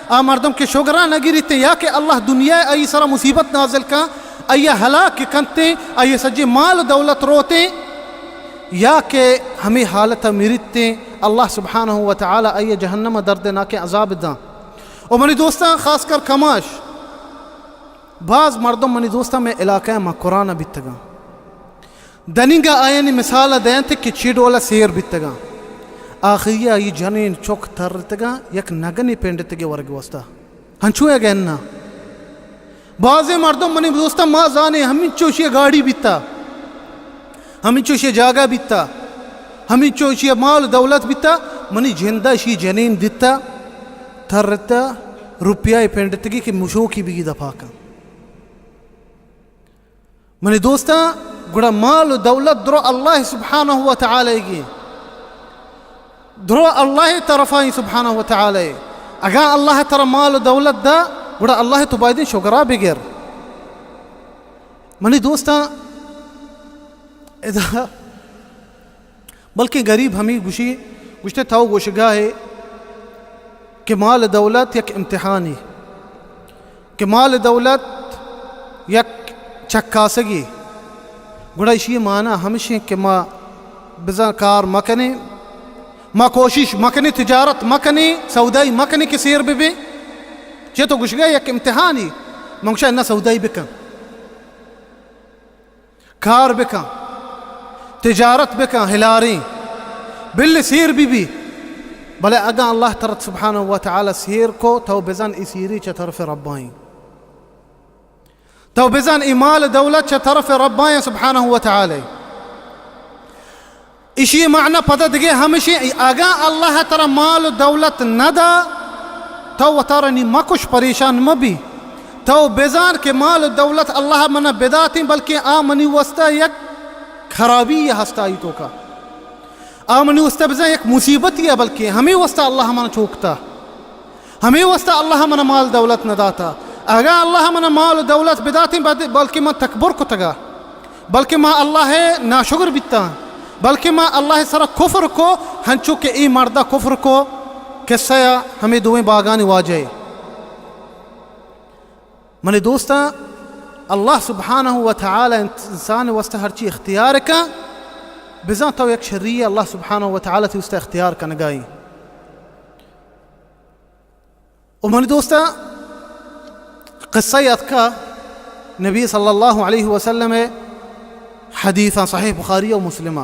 آ مردم کہ شگرا نہ گریتیں، یا کہ اللہ دنیا آئی سرا مصیبت نازل کن، آئی ہلاک کنتیں، آئی سجے مال و دولت روتیں، یا کہ ہمیں حالت مریتیں، اللہ سبحانہ و تعالی آئی جہنم دردناکیں عذاب داں۔ و منی دوستاں، خاص کر کماش، باز مردم منی دوستاں مئے علاقہ ء مکران ء بیتگاں۔ دنیگا آیانی مثال ء دینت کہ چی ڈول ء سیر بیتگاں۔ آخری ء آئی جنین چک ترتگاں، یک نگنے پنڈتگے ورگ واسطہ۔ ہنچو یک اناں۔ بازیں مردم منی دوستاں ما زانیں ہمینچو اشی ء گاڑی بیتا۔ ہمینچو اشی ء جاگہ بیتا، ہمینچو اشی ء مال دولت بیتا، منی جند ء اشی جنین دیتا، ترتا، روپیہ ء پنڈتگی کہ مشوکی بگی دپا کن۔ منی دوستاں، گڑا مال و دولت درو اللہ سبحانہ و تعالی گی، درو اللہ طرفائیں سبحانہ و تعالی۔ اگاں اللہ ترا مال و دولت دا، گڑا اللہ تو بایدیں شگرا بگر۔ منی دوستاں، ادا بلکیں غریب ہمے گوشی، گوشتے تو گوشگا ہے کہ مال دولت یک امتحانی، کہ مال دولت یک چکاسگی۔ گڑا اشی معنی ہمشیں کہ ما بزاں کار مکنیں، ما کوشش مکنیں، تجارت مکنیں، سودائی مکنیں کہ سیر ببیں۔ چہ تو گوشگا یک امتحانی، من گوشا نہ، سودائی بکن۔ کار بکن، تجارت بکن، ہلاریں، بل سیر بی بی۔ بلے اگاں اللہ ترت سبحانہ و تعالی سیر کو، تو بزن ای سیری چہ طرف ربائیں۔ تو بزن ای مال دولت چہ طرف ربائیں سبحانہ و تعالی۔ اشی معنی پدا دگہ ہمشی، اگاں اللہ ترا مال و دولت ندا، تو وتارا نی مکش، پریشان مبی۔ تو بزان کہ مال و دولت اللہ منا بداتیں، بلکہ آ منی واسطہ یک خرابی ہستا ای توکا۔ آ منی واسطہ بزان یک مصیبتی ہے، بلکہ ہمیں واسطہ اللہ منا چوکتا۔ ہمے واسطہ اللہ منا مال دولت نہ داتا۔ اگاں اللہ منا مال و دولت بداتیں، بد-، بلکہ من تکبر کتگا، بلکہ ما اللہ ناشکر بیتاں، بلکہ ما اللہ سرا کفر کو، ہنچو کہ اے مردا کفر کو، قصہ ہمیں دوئیں باغانی واجہ۔ منی دوستاں، اللہ سبحانہ و تعالی انسان واسطہ ہرچی اختیار کا، بزاں تو یک شری اللہ سبحانہ و تعالی تی واسطہ اختیار کنگائی۔ و منی دوستاں، قصہ اتکا نبی صلی اللہ علیہ وسلم حدیثاں، صحیح بخاری و مسلمہ۔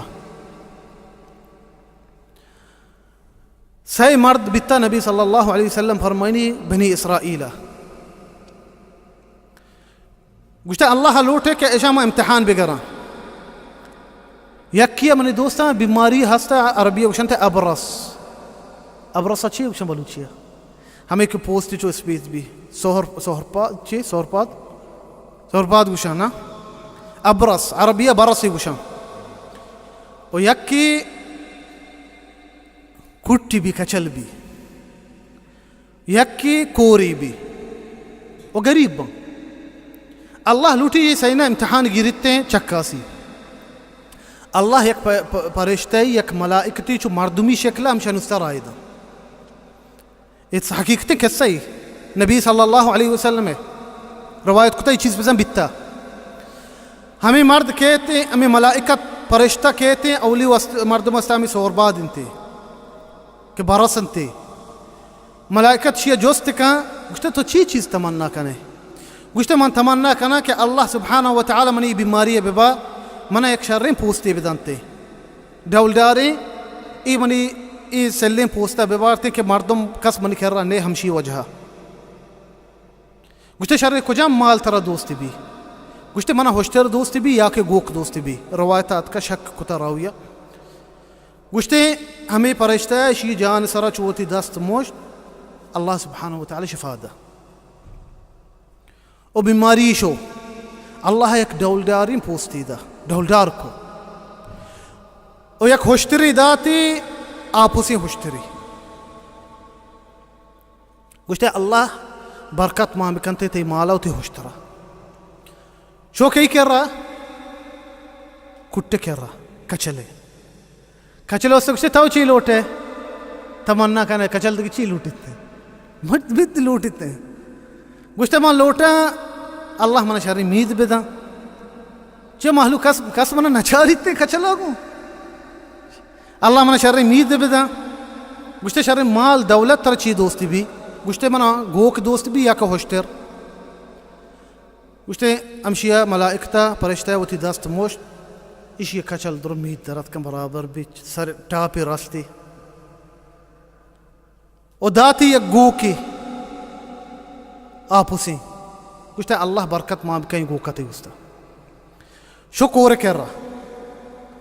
سئے مرد بیتا، نبی صلی اللہ علیہ وسلم فرمائنی، بنی اسرائیل۔ گوشتہ، اللہ لوٹے کہ اشاں ما امتحان بگراں۔ یکی منی دوستاں بیماری ہستا، عربی گوشنتے ابرص۔ ابرص چی گوشن بلوچی؟ ہمیں کہ پوستی چو اسپیت بی۔ سہر، سہرپاد چی؟ سہرپاد؟ سہرپاد گوشن نا؟ ابرص، عربی برصی گوشن۔ و یکی کٹی بی، کچل بی، یکی کوری بی و گریب بن۔ اللہ لوٹی یہ سئینا امتحان گیرتیں چکاسی۔ اللہ یک پ-، پ-، پرشتہ، یک ملائکتی چو مردمی شکل ہمشان استا رائے دن۔ اے حقیقتیں قصہ ای۔ نبی صلی اللہ علیہ وسلم روایت کتا، یہ چیز بزن بیتا۔ ہمیں مرد کہتے، ہمیں ملائکت پرشتہ کہتے، اولی وست-، مردم است ہمیں سورباد انتے کہ برس انتے۔ ملائکت شیعہ جست کن، گوشتے، تو چی چیز تمنا کنے؟ گوشتے، من تمنا کناں کہ اللہ سبحانہ و تعالی منی بیماری ببا، منا یک شریں پوستے بدنتے۔ ڈولداریں، اے منی اے سلیں پوستا ببارتیں کہ مردم کس منی کرا نے ہمشی وجہا۔ گوشتے، شر کجام مال ترا دوست بی؟ گوشتے، منا ہشتر دوست بی یا کہ گوک دوست بی؟ روایت اتکا، شک کتا راویا۔ گوشتے، ہمیں پرشتہ شی جان سرا چوتی دست موشت، اللہ سبحانہ و تعالی شفا دا۔ و بیماری شو، اللہ یک ڈولداریں پوستی دا، ڈولدار کو۔ و یک ہشتری داتی، آپسیں ہشتری۔ گوشتے، اللہ برکت مان بکنتے تی مالا و تی ہشترا۔ شو کئی کرا؟ کٹے کرا، کچلے۔ کچل است گوشتے، تو چی لوٹے؟ تمنا کنے، کچل دگہ چی لوٹیت؟ مت بیت لوٹیت۔ گوشتے، من لوٹاں اللہ منا شریں مید بداں۔ چہ مہلوک کس، کس منا نچاریت کچلا گوں۔ اللہ منا شریں مید بداں۔ گوشتے، شریں مال دولت ترا چی دوست بی؟ گوشتے، منا گوک دوست بی یا کہ ہشتر۔ گوشتے، ہمشیا ملائکتا پرشتہ وتی دست موشت، ایشی کچل درو مید درت کن برابر بی، سر ٹاپی رستی۔ و داتی یک گوکے آپسیں۔ گوشتے، اللہ برکت مان بکن گوکتے گوستا۔ شو کور کرا۔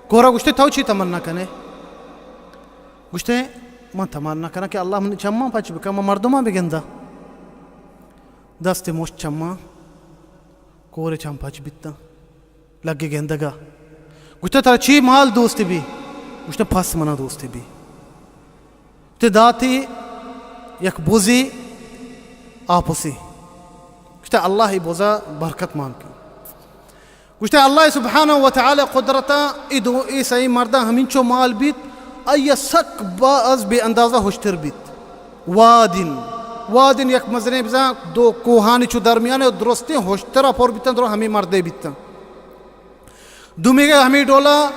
کورا گوشتے، تو چی تمنا کنے؟ گوشتے، من تمنا کناں کہ اللہ منی چماں پچ بکن، من مردماں بگنداں۔ دست مشت چماں، کور چم پچ بیتاں، لگے گندگا۔ گوشتے، ترا چی مال دوست بی؟ گوشتے، پس منا دوست بی۔ تے داتی یک بزی آپسی۔ گوشتے، اللہ ای بزا برکت مان کن۔ گوشتے، اللہ سبحانہ و تعالی قدرتا ای دو، ای سئیں مرداں ہمینچو مال بیت، آئی سک باز بے اندازہ ہشتر بیت۔ وادن، وادن یک مزنیں بزاں دو کوہانی چو درمیان درستیں ہشترا پر بیتن، درو ہمیں مردے بیتن۔ دومیگا ہمیں ڈولا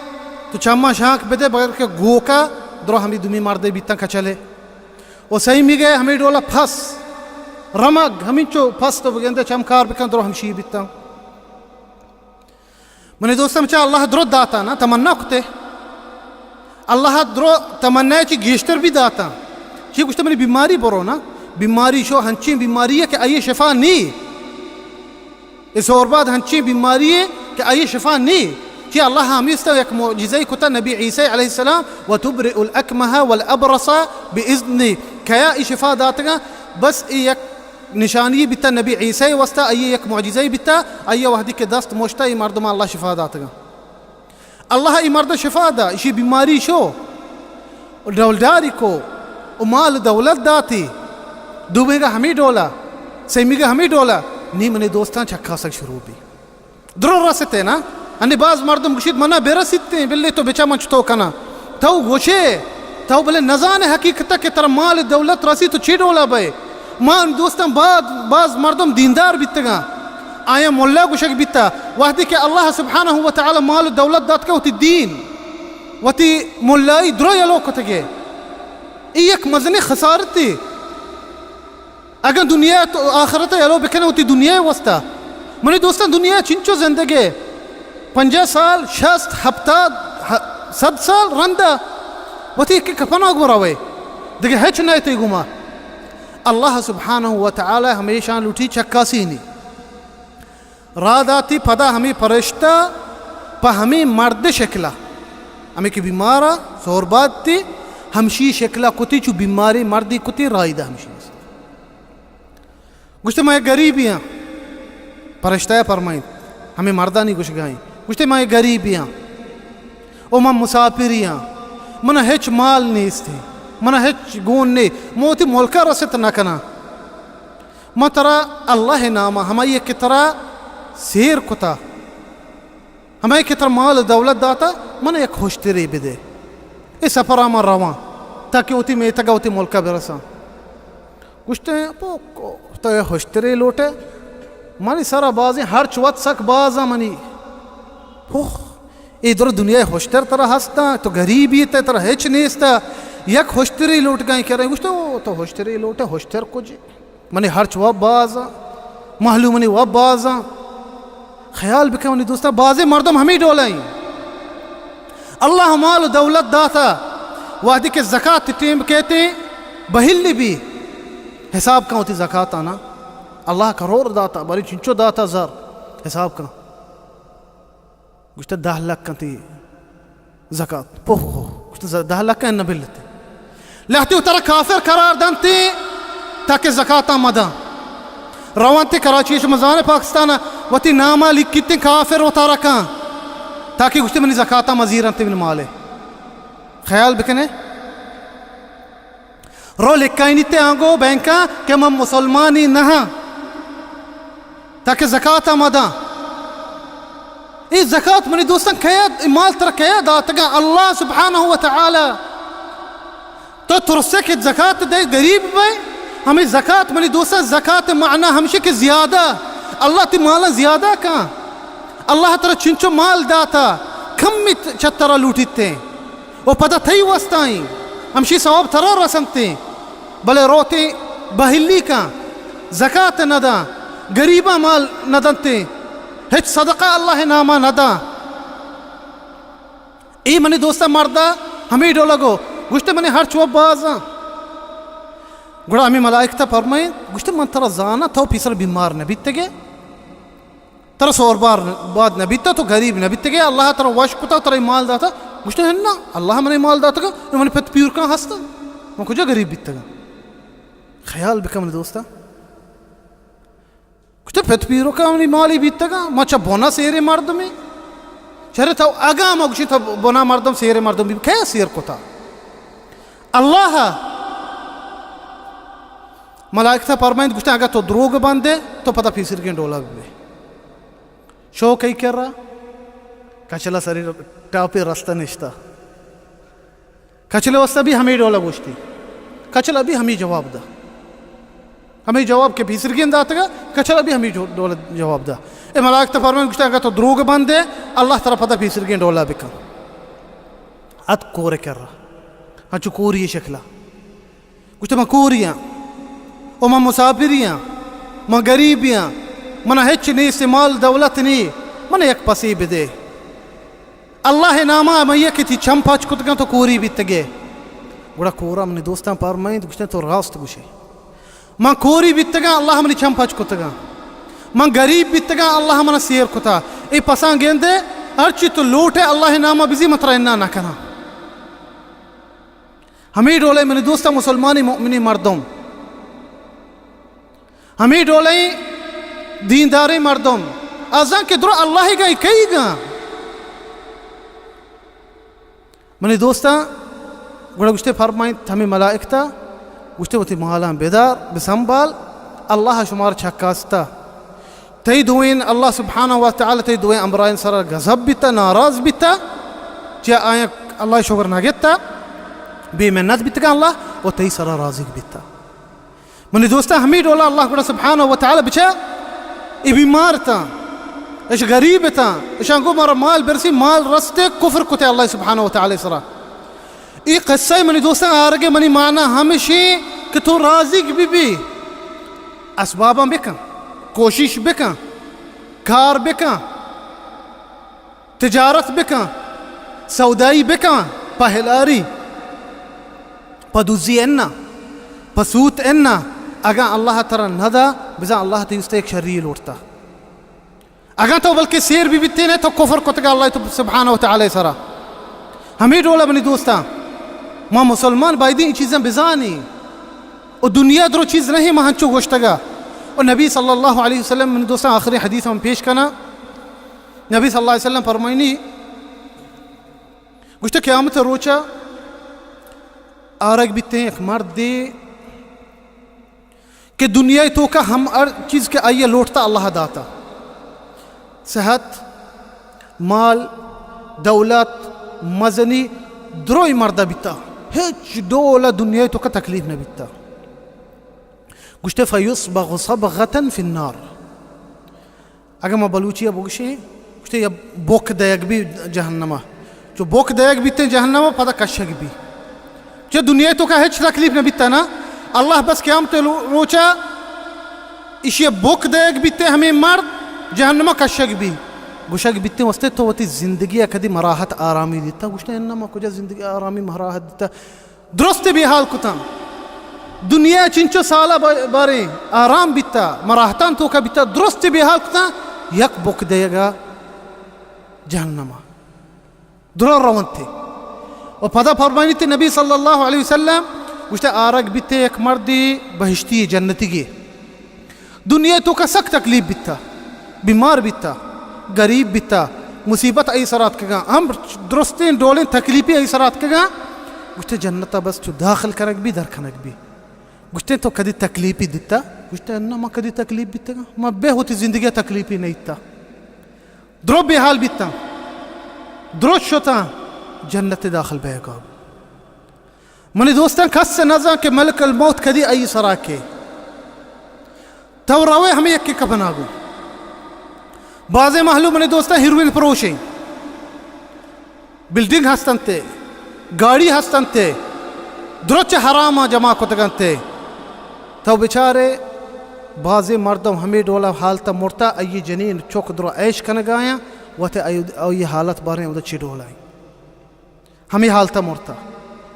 تو چماں شانک بدے، بغیر کہ گوکا درو ہمیں دومی مردے بیتن کچلے۔ و سیمیگا ہمیں ڈولا پس، رمگ ہمینچو پس تو بگندے چمکار بکن، درو ہمشی بیتن۔ منی دوستم، چہ اللہ درو داتا نا، تمنا کتے۔ اللہ درو تمنا چی گیشتر بھی داتا۔ چی گوشتے، منی بیماری برو نا، بیماری شو ہنچین بیماری ہے کہ آئی شفا نی۔ اے سورباد ہنچین بیماری ہے کہ آئی شفا نی۔ چی اللہ ہمیستا یک معجزہ کتا نبی عیسی علیہ السلام، وتبرئ الأكمه والأبرص بإذني، کیا ای شفا داتگا؟ بس ای یک نشانی بیتا نبی عیسی واسطہ، آئی یک معجزہ بیتا، آئی وحدی کہ دست مشتا ای مردم اللہ شفا داتگا۔ اللہ ای مرد شفا دا، اشی بیماری شو، ڈولداری کو، و مال دولت داتی، دومیگا ہمی ڈولا، سیمیگا ہمی ڈولا، نی منی دوستان چکاسگ شروع بی۔ درو رستے نا، انی باز مردم گوشیت، منا برسیتیں، بلے تو بچا من چتو کناں۔ تو گوشے، تو بلے نزانے حقیقتا کہ ترا مال دولت رسی تو چی ڈولا بئے۔ ما دوستاں باز، باز مردم دیندار بیتگاں۔ آیاں ملا گوشگ بیتا۔ وہدے کہ اللہ سبحانہ و تعالی مال دولت داتگا وتی دین، وتی ملائی درو یلو کتگے۔ ای یک مزنیں خسارتے۔ اگاں دنیا تو آخرت یلو بکنے وتی دنیا واسطہ۔ منی دوستاں، دنیا چنچو زندگے، پنجاہ سال، شست، ہپتاد، ہ-، صد سال رندا وتی ایک کپنا گورا وے۔ دگہ ہچ نہ تے گما۔ اللہ سبحانہ و تعالی ہمیشاں لوٹی چکاسینی۔ را داتی پدا ہمے پرشتہ پہ ہمے مرد شکلا، ہمے کہ بیمارا سورباتی، ہمشی شکلا کتی، چو بیماری مردی کتی، رائی دا ہمشی۔ گوشتے، ما یک گریبی آں۔ پرشتہ ء پرمائینت، ہمے مردانی گوشگائیں۔ گوشتے، ما یک گریبی آں۔ او من مسافری آں۔ منا ہچ مال نیست۔ منا ہچ گون نے۔ من وتی ملکا رست نہ کناں۔ من ترا اللہ ناما، ہمائی کہ ترا سیر کتا، ہمائی کہ ترا مال دولت داتا، من یک ہشترے بدے۔ اے سفرا من رواں، تاکہ وتی میتگا وتی ملکا برساں۔ گوشتے، پو، تو اے ہشترے لوٹے؟ منی سرا بازیں ہرچ وت سک بازاں منی۔ پوخ، اے در دنیا ہشتر ترا ہستاں، تو گریبی تے، ترا ہچ نیستا، یک ہشترے لوٹگائیں کرے۔ گوشتے، او، تو ہشترے لوٹے، ہشتر کجے؟ منی ہرچ واب بازاں، معلومنی واب بازاں۔ خیال بکن منی دوستاں، بازیں مردم ہمے ڈولیں۔ اللہ مال و دولت داتا، وہدے کہ زکات ٹیم کہتے بہلی بی، حساب کن وتی زکاتانا۔ اللہ کرور داتا، بری چنچو داتا زر، حساب کن۔ گوشتہ، دہ لکھ انتی زکات۔ پوہ، گوشتہ، ز-، دہ لکھ انت نہ بلتے۔ لہتے و ترا کافر قرار دنتے تاکہ زکاتا مداں۔ روانتے کراچی، شما زانے پاکستان وتی ناما لکھتے کافر و تارا کن تاکہ گوشتے منی زکاتا مزیر انتے من مالے۔ خیال بکنے۔ رو لکھائینیتے آنگو بینکاں کہ من مسلمانی نہ آں، تاکہ زکات ء مداں۔ اے زکات منی دوستاں کیا، اے مال ترا کیا داتگاں؟ اللہ سبحانہ و تعالی۔ تو ترسے کہ زکات دے، غریب بے، ہمیں زکات منی دوستاں، زکات معنی ہمشی کہ زیادہ، اللہ تی مالاں زیادہ کن۔ اللہ ترا چنچو مال داتا، کمی چترا لوٹیتے۔ و پدا تئی واسطہ ایں، ہمشی ثواب ترا رسنت ایں، بلے روت ایں بہلی کن، زکات نہ داں، غریباں مال نہ دنت ایں، ہچ صدقہ اللہ ناما نہ داں۔ اے منی دوستاں مردا ہمے ڈولا گو، گوشتے منی ہرچ واب بازاں۔ گڑا ہمے ملائکتا پرمائیں، گوشتے من ترا زاناں، تو پیسر بیمار نہ بیتگے۔ ترا سوربار باد نہ بیتا، تو غریب نہ بیتگے، اللہ ترا وش کتا، ترا مال داتا۔ گوشتے، ہنا، اللہ منے مال داتگا، اے منی پت پیرکاں ہستا، من کجا غریب بیتگا؟ خیال بکن منی دوستا۔ گوشتے، پت پیرکاں منی مالی بیتگا، ما چا بنا سیرے مردمے۔ چرے تو اگاں ما گوشی تو بنا مردم سیرے مردم بی، کیا سیر کتا؟ اللہ۔ ملائکتا پرمائند، گوشتے، اگاں تو دروگ بندے، تو پدا پیسرگیں ڈولا ببے۔ شو کئی کرا؟ کچلا سری ٹاپے رستہ نشتا۔ کچلے واسطہ بھی ہمیں ڈولا گوشتی۔ کچلا بھی ہمیں جواب دا۔ ہمیں جواب کہ پیسرگین داتگا، کچلا بھی ہمیں جو-، ڈولا جواب دا۔ اے ملائکتا فرمائند، گوشتے، اگاں تو دروگ بندے، اللہ ترا پدا پیسرگین ڈولا بکن۔ ات کور کرا۔ ہنچو کوری شکلا۔ گوشتے، من کوری آں، او من مسافری آں، من غریبی آں، من ہچ نیست، مال دولت نی، من یک پسے بدے۔ اللہ ناما من یکی تی چم پچ کتگاں تو کوری بیتگے۔ گڑا کورا منی دوستاں پرمائند، گوشتے، تو راست گوشے۔ من کوری بیتگاں، اللہ منی چم پچ کتگاں۔ من غریب بیتگاں، اللہ من سیر کتا۔ اے پساں گندے، ہرچی تو لوٹے اللہ ناما بزی، من ترا انا نہ کناں۔ ہمے ڈولے منی دوستاں مسلمانی مؤمنی مردم، ہمے ڈولے دینداریں مردم، ازاں کہ درو اللہ گا کئی گا۔ منی دوستاں گڑا گوشتے فرمائیں ہمے ملائکتا، گوشتے وتی مالاں بدار، بسنبال، اللہ شمار چکاستا۔ تئی دوئیں، اللہ سبحانہ و تعالی تئی دوئیں امرائیں سرا غضب بیتا، ناراض بیتا، چیا آیاں اللہ شگر نہ گتا، بے منت بیتگاں اللہ و تئی سرا راضی بیتا۔ منی دوستاں، ہمے ڈولا اللہ گڑا سبحانہ و تعالی بچا اے بیمار تاں، اش غریب تاں، اشاں گو مارا مال برسی، مال رستے کفر کتے اللہ سبحانہ و تعالی سرا۔ اے قصہ منی دوستاں آرگے منی معنی ہمشی کہ تو راضی بی بی، اسباباں بکن، کوشش بکن، کار بکن، تجارت بکن، سودائی بکن، پہ ہلاری، پہ دزی انا، پہ سوت انا، اگاں اللہ ترا نہ دا، بزاں اللہ تئی است یک شری لوٹتا۔ اگاں تو بلکہ سیر بی بیتینے، تو کفر کتگا اللہ تو سبحانہ و تعالی سرا۔ ہمے ڈولا منی دوستاں، ما مسلمان بایدیں اے چیزاں بزانی۔ و دنیا درو چیز نہیں، ما ہنچو گوشتگا۔ و نبی صلی اللہ علیہ وسلم منی دوستاں آخری حدیث ہم پیش کنا۔ نبی صلی اللہ علیہ وسلم فرمائنی، گوشتے، قیامت روچا آرگ بیتیں یک مردے کہ دنیا توکا ہم ہر چیز کہ آئی لوٹتا اللہ داتا، صحت، مال، دولت، مزنی، دروئی مردہ بیتا، ہچ ڈولا دنیا توکا تکلیف نہ بیتا۔ گوشتے، فیصبغ صبغة فی النار۔ اگہ ما بلوچی ء بگوشیں، گوشتے یا بک دئیگ بی جہنم ء۔ چو بک دئیگ بیتیں جہنم ء، پدا کشگ بی۔ چہ دنیا توکا ہچ تکلیف نہ بیتا نا، اللہ بس قیامت لو-، روچا ایشی ء بک دئیگ بیتیں ہمے مرد، جہنم ء کشگ بی۔ گوشگ بیتیں واسطے تو وتی زندگی ء کدی مراحت آرامی دیتا؟ گوشتے انما کجا زندگی آرامی مراحت دیتا؟ درست بے حال کتاں۔ دنیا چنچو سالا ب-، باریں آرام بیتا، مراحتان توکا بیتا، درست بے حال کتاں، یک بک دئیگا جہنما۔ درو رونتے۔ و پدا فرمائنیتے نبی صلی اللہ علیہ وسلم، گوشتے آرگ بیتے یک مردی بہشتی جنتی گے۔ دنیا توکا سک تکلیف بیتا، بیمار بیتا، غریب بیتا، مصیبت آئی سرا اتکگاں، ہم درستیں ڈولیں تکلیفی آئی سرا اتکگاں۔ گوشتے جنتا بس چو داخل کنگ بی، در کنگ بی۔ گوشتے تو کدی تکلیفی دیتا؟ گوشتے اناں، ما کدی تکلیف بیتگاں؟ ما بے ہوتی زندگی تکلیفی نہیں تا۔ درو بے حال بیتاں، درو شتاں، جنت داخل بیگا۔ منی دوستاں، کس نہ زان کہ ملک الموت کدی آئی سرا کے۔ تو روے ہمے یکے کپنا گو۔ بازیں مہلو منی دوستاں ہیروئن پروشیں، بلڈنگ ہستنتے، گاڑی ہستنتے، درچ حراما جمع کتگنتے۔ تو بچارے بازیں مردم ہمے ڈولا حالتا مرتا، آئی جنین چک درو عیش کنگایاں، وتے آئی، آئی حالت باریں اودا چی ڈولائیں۔ ہمے حالتا مرتا،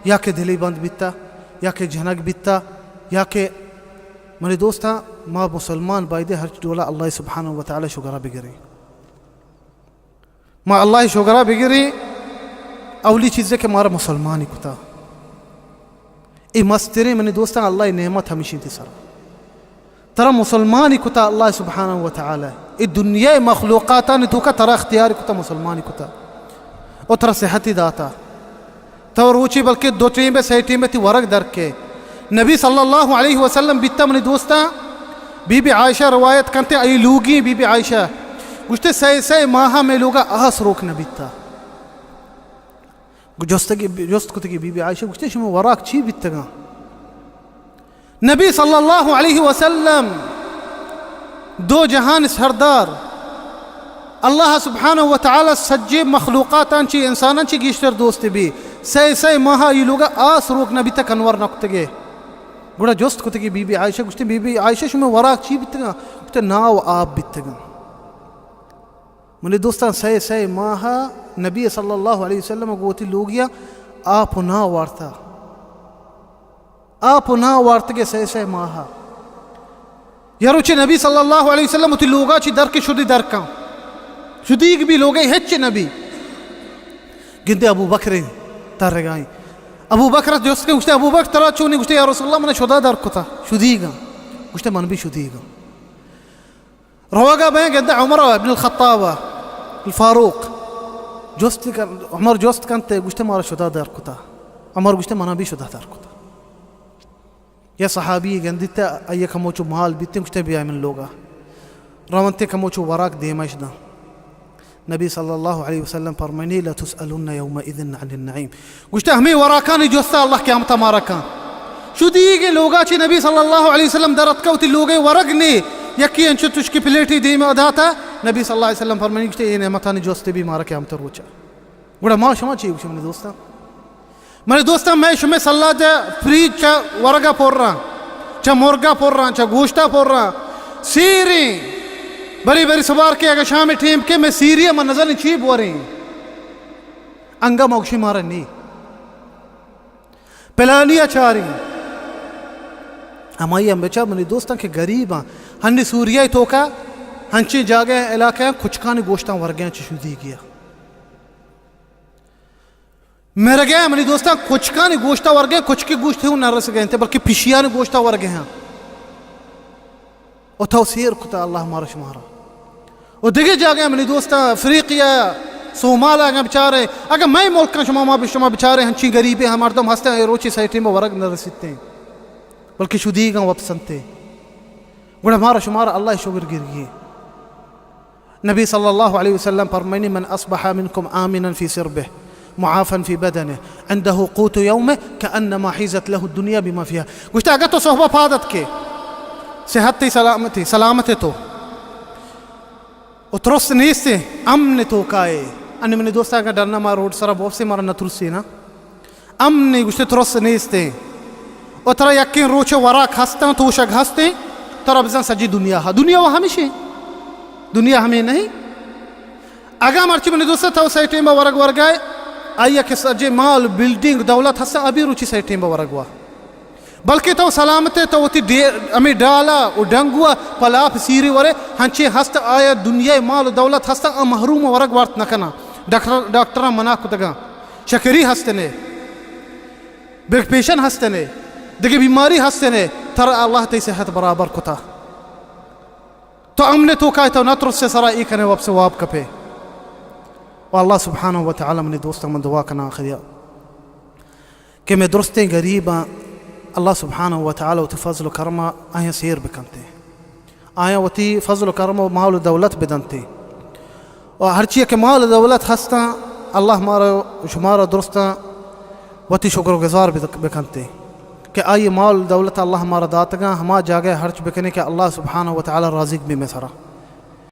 یا کہ دلی بند بیتا، یا کہ جنگ بیتا، یا کہ منی دوستاں، ما مسلمان بایدے ہر ڈولا اللہ سبحانہ و تعالی شگرا بگریں۔ ما اللہ شگرا بگریں، اولی چیزے کہ مارا مسلمانی کتا۔ اے مستریں منی دوستاں اللہ نعمت ہمیشی تی سر۔ ترا مسلمانی کتا اللہ سبحانہ و تعالی۔ اے دنیا مخلوقاتانی توکا ترا اختیار کتا، مسلمانی کتا۔ او ترا صحتی داتا۔ تو روچی بلکہ دو ٹیم بے، سہ ٹیم بے تی ورگ درکے۔ نبی صلی اللہ علیہ وسلم بیتا منی دوستاں، بی بی عائشہ روایت کنتے، ای لوگی بی بی عائشہ گوشتے، سہ سہ ماہ میں لوگا آس روک نہ بیتا۔ جستگی، جست کتگی بی بی عائشہ گوشتے، شما وراک چی بیتگاں؟ نبی صلی اللہ علیہ وسلم، دو جہان سردار، اللہ سبحانہ و تعالی سجے مخلوقاتاں چی، انساناں چی گیشتر دوست بی۔ سہ سہ ماہ ای لوگا آس روک نہ بیتا، کنور نہ کتگے۔ گڑا جست کتگی بی بی عائشہ، گوشتے، بی بی عائشہ، شما وراک چی بیتگاں؟ گوشتے، ناو آپ بیتگاں۔ منی دوستاں، سہ سہ ماہ نبی صلی اللہ علیہ وسلم گو وتی لوگیا آپ و نا وارتا۔ آپ و نا وارتگے سہ سہ ماہ۔ یا روچے نبی صلی اللہ علیہ وسلم وتی لوگا چی در کے شدی در کن۔ شدیگ بی لوگے ہچ نبی۔ گندے ابو بکر ترگائیں۔ ابو بکر جست کے گوشتے، ابو بکر ترا چونی؟ گوشتے، یا رسول اللہ، من شدا در کتا، شدیگاں۔ گوشتے، من بھی شدیگاں۔ روگا بیں گندے عمر ابن الخطاب الفاروق جست کن، عمر جست کنتے، گوشتے، مارا شدا در کتا۔ عمر گوشتے، منا بھی شدا در کتا۔ یا صحابی گندیتے، آئی کمو چو مال بیتے، گوشتے، بیا من لوگا۔ رونتے کمو چو وراک دیمش داں۔ نبی صلی اللہ علیہ وسلم فرمائنی: لتسألن یومئذ عن النعیم۔ گوشتے ہمیں وراکانی جستا اللہ قیامتا مارا کن۔ شدیگیں لوگا چی نبی صلی اللہ علیہ وسلم در اتکا وتی لوگے ورگ نے، یکی انچو تشکی پلیٹی دیم داتا۔ نبی صلی اللہ علیہ وسلم فرمائنی گوشتے اے نعمتانی جستے بھی مارا قیامتا روچا۔ گڑا ما شما چی گوشیں منی دوستاں؟ منی دوستاں، مئے شمئے سلاج ء فریج چہ ورگ ء پراں، چہ مرگ ء پراں، چہ گوشت ء پراں، سیریں۔ بری بری سبار کے اگہ شام ٹیم کے مئے سیری ء من نزانیں چی بوریں۔ انگا ما گوشیں مارا نی۔ پلانی ء چاریں۔ ہمائی ہم بچار منی دوستاں کہ گریباں۔ ہنی سوریا ء توکا ہنچیں جاگہ علاقہ کچکانی گوشتاں ورگیاں چہ شدیگیا۔ مرگے منی دوستاں، کچکانی گوشتا ورگے، کچکی گوشت ہوں نہ رسگے انت، بلکہ پشیانی گوشتا ورگے ہاں۔ و تو سیر کتا اللہ مارا شمارا۔ و دگہ جاگہ منی دوستاں، افریقیا، صومالا اگاں بچارے، اگاں مئے ملکاں شما ما شما بچارے، ہنچین غریبے ہم مردم ہستیں، اے روچی سہی ٹیم ورگ نہ رسیتے، بلکہ شدیگاں وپسنتے۔ گڑا مارا شمارا اللہ شگر گرگی۔ نبی صلی اللہ علیہ وسلم فرمائنی: من اصبح منکم آمنا فی سربه معافا فی بدنه عنده قوت یومه کأنما حیزت له الدنیا بما فیها۔ گوشتے اگہ تو صحبہ پاد اتکے، صحت تئی سلامتی، سلامت تو، و ترس نیستے، امن توکائے۔ انی منی دوست، اگہ ڈنا ما روڈ سرا بوپسے مارا نہ ترسی نا۔ امنے گوشتے ترس نیستیں۔ و ترا یکیں روچ وراک ہستاں، توشگ ہستیں، ترا بزاں سجی دنیا ہا۔ دنیا و ہمیشیں۔ دنیا ہمیں نہیں۔ اگاں مرچی منی دوست تو سہی ٹیم ورگ ورگائے، آئی کہ سجے مال، بلڈنگ، دولت ہستاں، ابھی روچی سہی ٹیم ورگ وا۔ بلکہ تو سلامت ئے، تو وتی ڈے-، ہمے ڈالا و ڈنگوا پہ لاپ سیری ورے، ہنچیں ہست آیا دنیا مال و دولت ہستاں، آ محروم ورگ وارت نہ کناں۔ ڈاکٹر، ڈاکٹراں منع کتگاں، شکری ہستنے، بلڈ پریشر ہستنے، دگہ بیماری ہستنے، ترا اللہ تئی صحت برابر کتا۔ تو امن توکائے، تو نہ ترسے سرا ای کنے وپس واب کپے۔ و اللہ سبحانہ و تعالی منی دوستاں من دعا کناں آخریا کہ مئے درستیں غریباں اللہ سبحانہ و تعالی وتی فضل و کرما آیاں سیر بکنتے، آیاں وتی فضل و کرم و مال و دولت بدنتے۔ و ہرچی کہ مال و دولت ہستاں، اللہ مارا شمارا درستاں وتی شکر و گزار بد-، بکنتے کہ آئی مال و دولت اللہ مارا داتگاں، ہما جاگہ ہرچ بکنے کہ اللہ سبحانہ و تعالی راضی بی مئے سرا۔